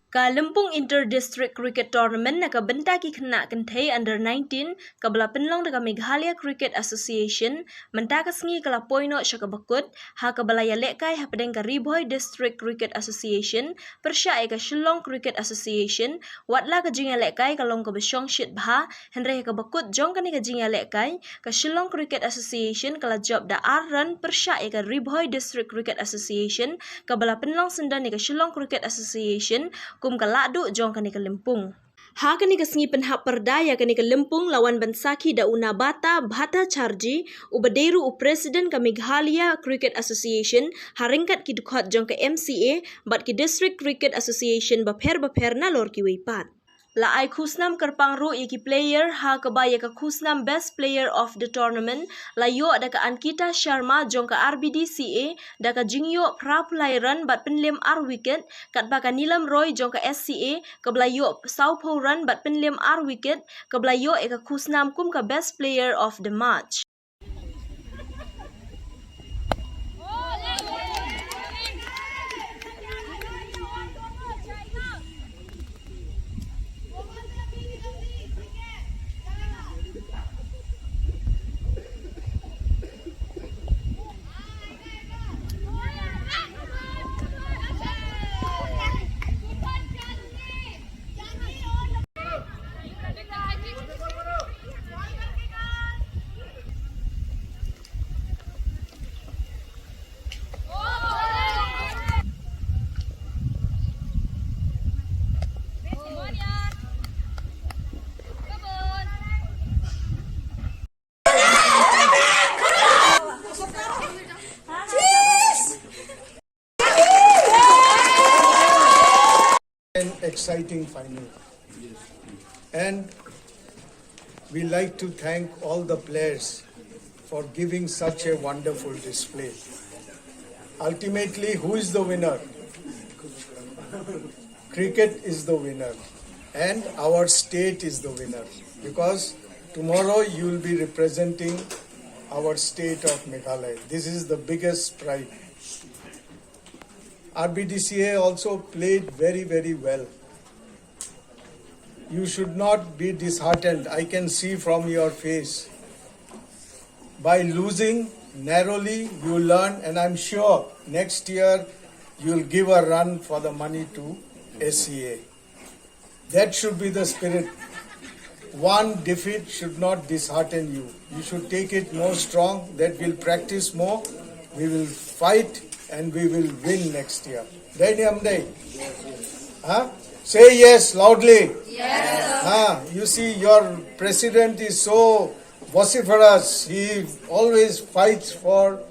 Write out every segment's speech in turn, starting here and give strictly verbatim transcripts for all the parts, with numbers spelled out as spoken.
Ka Lympung Inter District Cricket Tournament na ka bynta ki khynnah kynthei under nineteen, kaba la pynlong da ka Meghalaya Cricket Association, mynta ka sngi ka la poi noh sha kaba kut, ha kaba la ïalehkai hapdeng ka Ri Bhoi District Cricket Association pyrshah ïa ka Shillong Cricket Association. Wat la ka jingïalehkai ka long kaba shongshit bha, hynrei ha kaba kut jong kane ka jingïalehkai, ka Shillong Cricket Association ka la jop da ar run pyrshah ïa ka Ri Bhoi District Cricket Association, kaba la pynlong syndon ïa ka Shillong Cricket Association kum ka lahduh jong kane ka lympung. Ha kane ka sngi pynhap pyrda ïa kane ka lympung la wan ban sakhi da u Nabata Bhattacharjee, uba dei ruh u President ka Meghalaya Cricket Association, ha ryngkat ki dkhot jong ka M C A bad ki District Cricket Association bapher bapher nalor kiwei pat. La ai khusnam kyrpang ruh ïa ki player, ha kaba ïa ka khusnam Best Player of the Tournament la ïoh da ka Ankita Sharma jong ka R B D C A da ka jingïoh phra phew lai run bad pynlem ar wicket, katba ka Neelam Roy jong ka S C A kaba la ïoh saw phew run bad pynlem ar wicket, kaba la ïoh ïa ka khusnam kum ka Best Player of the Match. An exciting final. And we like to thank all the players for giving such a wonderful display. Ultimately, who is the winner? Cricket is the winner, and our state is the winner, because tomorrow you will be representing our state of Meghalaya. This is the biggest pride. R B D C A also played very, very well. You should not be disheartened. I can see from your face. By losing narrowly, you learn, and I'm sure next year you'll give a run for the money to S C A. That should be the spirit. One defeat should not dishearten you. You should take it more strong, that we'll practice more, we will fight, and we will win next year. Dei ne em dei? Huh? Say yes loudly. Yes. Huh? You see, your president is so vociferous. He always fights for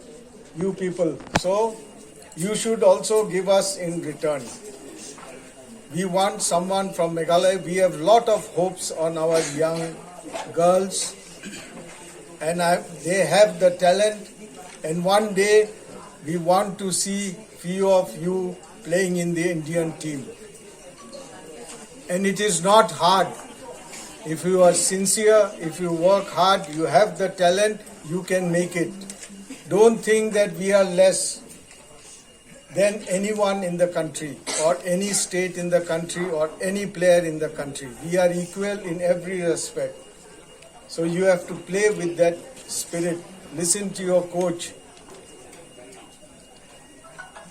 you people. So, you should also give us in return. We want someone from Meghalaya. We have lot of hopes on our young girls, and I, they have the talent. And one day, we want to see few of you playing in the Indian team. And it is not hard. If you are sincere, if you work hard, you have the talent, you can make it. Don't think that we are less than anyone in the country, or any state in the country, or any player in the country. We are equal in every respect. So you have to play with that spirit. Listen to your coach.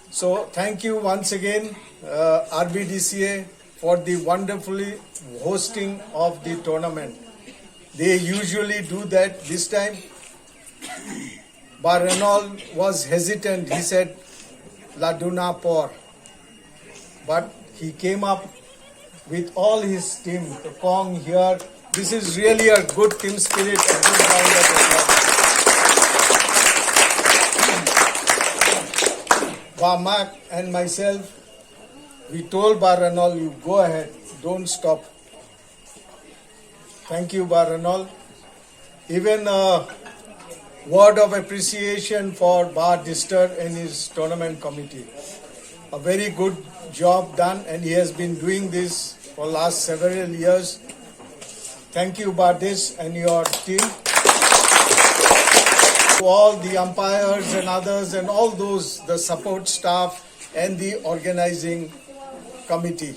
So thank you once again, uh, R B D C A, for the wonderfully hosting of the tournament. They usually do that. This time, Bah Reynolds was hesitant. He said, "La duna por." But he came up with all his team, the Kong here. This is really a good team spirit, a good round of applause. Bah Mark and myself, we told Bah Reynolds, "You go ahead, don't stop." Thank you, Bah Reynolds. Even a word of appreciation for Bah Dister and his tournament committee. A very good job done, and he has been doing this for last several years. Thank you, Bah Dis, and your team. To all the umpires and others and all those, the support staff and the organizing committee.